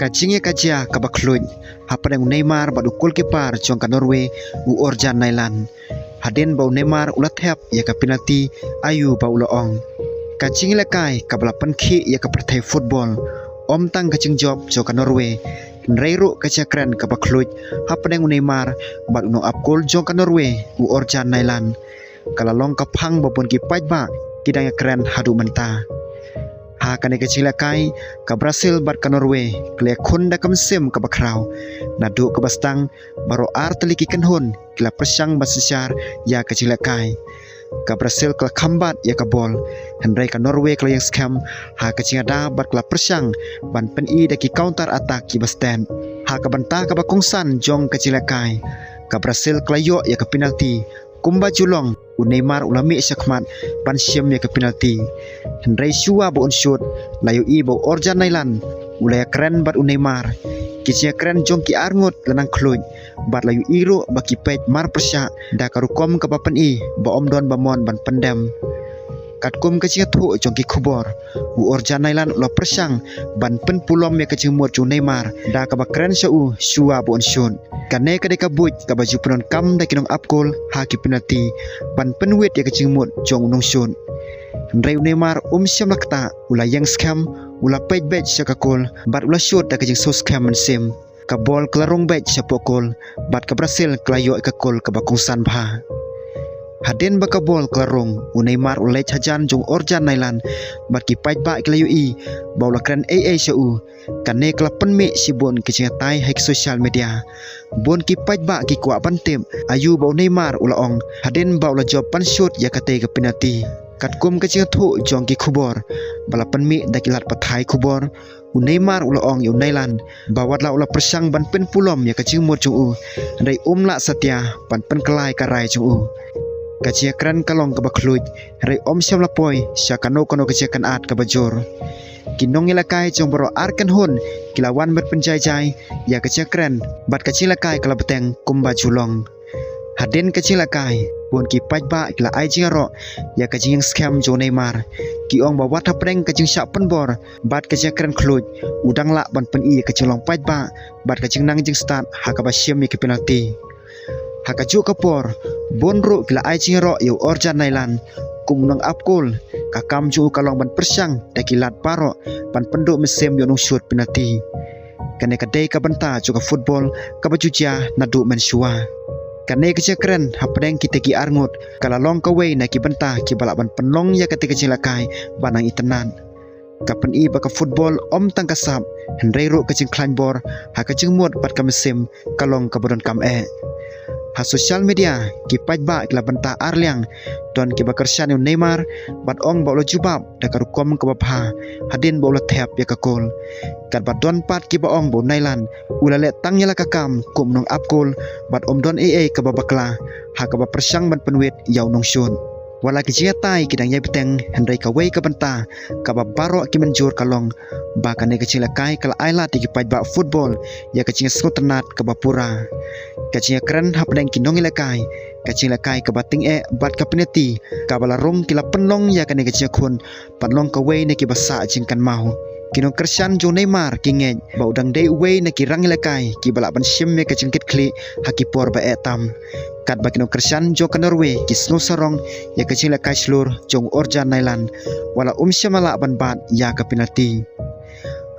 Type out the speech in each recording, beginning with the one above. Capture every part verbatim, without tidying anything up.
Ka jingïakajia kaba khluid hapdeng u Neymar bad u goalkeeper jong ka Norway, u Orjan Nyland. Hadien ba u Neymar u la thep ïa ka penalti, aiu ba u la ong. Ka jingïalehkai kaba la pynkhih ïa ka pyrthei football, ym tang ka jingjop jong ka Norway, hynrei ruh ka jingkren kaba khluid hapdeng u Neymar bad u nongap kol jong ka Norway, u Orjan Nyland, ka la long ka phang ba bun ki paidbah ki dang ïakren haduh mynta. Ha kane ka jingïalehkai, ka Brazil bad ka Norway ki la ïakhun da ka mynsiem kaba khraw. Naduh kaba sdang, baroh ar tylli ki kynhun ki la pyrshang ban synshar ïa ka jingïalehkai. Ka Brazil ka la kham bat ïa ka bol, hynrei ka Norway ka la ïeng skhem ha ka jingada bad ka la pyrshang ban pyni da ki counter attack kiba stet. Ha ka bynta kaba kongsan jong ka jingïalehkai, ka Brazil ka la ïoh ïa ka penalti. Kumba ju long, u Neymar u la mih shakhmat ban shim ïa ka penalti. Hynrei shuwa ba un shoot, la ïohi ba u Orjan Nyland u la ïakren bad u Neymar. Ki jingïakren jong ki arngut la nang khluid, bad la ïohi ruh ba ki peit marpyrshah da ka rukom kaba pyni ba ym don ba mon ban pyndem. Katkum ka jingïathuh jong ki khubor, u Orjan Nyland u la pyrshang ban pynpulom ïa ka jingmut jong u Neymar da kaba kren sha u shuwa ba un shoot. Kane ka dei ka buit kaba ju pyndonkam da ki nongap kol ha ki penalti ban pynwit ïa ka jingmut jong u nongshoot. Hynrei u Neymar um shym la ktah, u la ïeng skhem, u la peit beit sha ka kol bad u la shoot da ka jingsngewskhem mynsiem. Ka bol ka la rung beit shapoh kol, bad ka Brazil ka la ïoh ïa ka kol kaba kongsan bha. Hadien ba ka bol ka la rung, u Neymar u la leit hajan jong u Orjan Nyland, bad ki paidbah ki la ïohi ba u la kren ei ei sha u. Kane ka la pynmih shibun ki jingïatai ha ki social media. Bun ki paidbah ki kwah ban tip aiu ba u Neymar u la ong hadien ba u la jop ban shoot ïa katei ka penalti. Katkum ka jingïathuh jong ki khubor ba la pynmih da ki lad pathai khubor, u Neymar u la ong ïa u Nyland ba watla u la pyrshang ban pynpulom ïa ka jingmut jong u, hynrei um lah satia ban pynkylla ïa ka rai jong u. Ka jingïakren ka long kaba khluid, hynrei ym shym la poi sha kano kano ka jingkynad kaba jur. Ki nongïalehkai jong baroh ar kynhun ki la wan ban pynjai jai ïa ka jingïakren, bad ka jingïalehkai ka la bteng kumba ju long. Hadien ka jingïalehkai, bun ki paidbah ki la ai jingïaroh ïa ka jingïeng skhem jong u Neymar. Ki ong ba wat hapdeng ka jingshah pynbor bad ka jingïakren khluid, u dang lah ban pyni ïa ka jinglong paidbah bad ka jingnang jingstad ha kaba shim ïa ki penalti. Ha kajuh ka por, bun ruh ki la ai jingïaroh ïa u Orjan Nyland kum u nongap kol. Ka kam jong u ka long ban pyrshang da ki lad baroh ban pynduh mynsiem ïa u nongshoot penalti. Kane ka dei ka bynta jong ka football kaba ju jia naduh mynshuwa. Kane ka jingïakren hapdeng kitei ki arngut ka la long kawei na ki bynta kiba lah ban pynlong ïa katei ka jingïalehkai ba nang itynnad. Ka pyni ba ka football ym tang ka sap, hynrei ruh ka jingkhlaiñ bor ha ka jingmut bad ka mynsiem ka long kaba donkam eh. Ha social media, ki paidbah ki la bynta ar liang. Don kiba kyrshan ïa u Neymar bad ong ba u la jubab da ka rukom kaba bha hadien ba u la thep ïa ka kol. Katba don pat kiba ong ba u Nyland u la leh tang ïa la ka kam kum u nongap kol bad ym don ei ei kaba bakla ha kaba pyrshang ban pynwit ïa u nongshoot. Watla ki jingïatai ki dang ïai bteng, hynrei kawei ka bynta kaba baroh ki mynjur ka long ba kane ka jingïalehkai ka la ai lad ïa ki paidbah football ïa ka jingsngewtynnad kaba pura. Ka jingïakren hapdeng ki nongïalehkai, ka jingïalehkai kaba tyngeh bad ka penalti kaba la rung ki la pynlong ïa kane ka jingïakhun ban long kawei na kiba sah jingkynmaw. Ki nongkyrshan jong u Neymar ki ngeit ba u dang dei uwei na ki rangïalehkai kiba lah ban shim ïa ka jingkitkhlieh ha ki por ba eh tam. Katba ki nongkyrshan jong ka Norway ki sngewsarong ïa ka jingïalehkai shlur jong u Orjan Nyland, watla um shym la lah ban bat ïa ka penalti.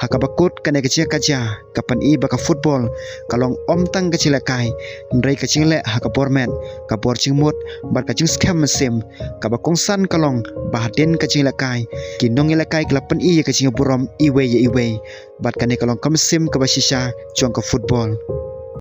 Ha kaba kut, kane ka jingïakajia ka pyni ba ka football ka long ym tang ka jingïalehkai, hynrei ka jingleh ha ka bor met, ka bor jingmut bad ka jingskhem mynsiem. Kaba kongsan ka long ba hadien ka jingïalehkai, ki nongïalehkai ki la pyni ïa ka jingburom iwei ïa iwei. Bad kane ka long ka mynsiem kaba shisha jong ka football.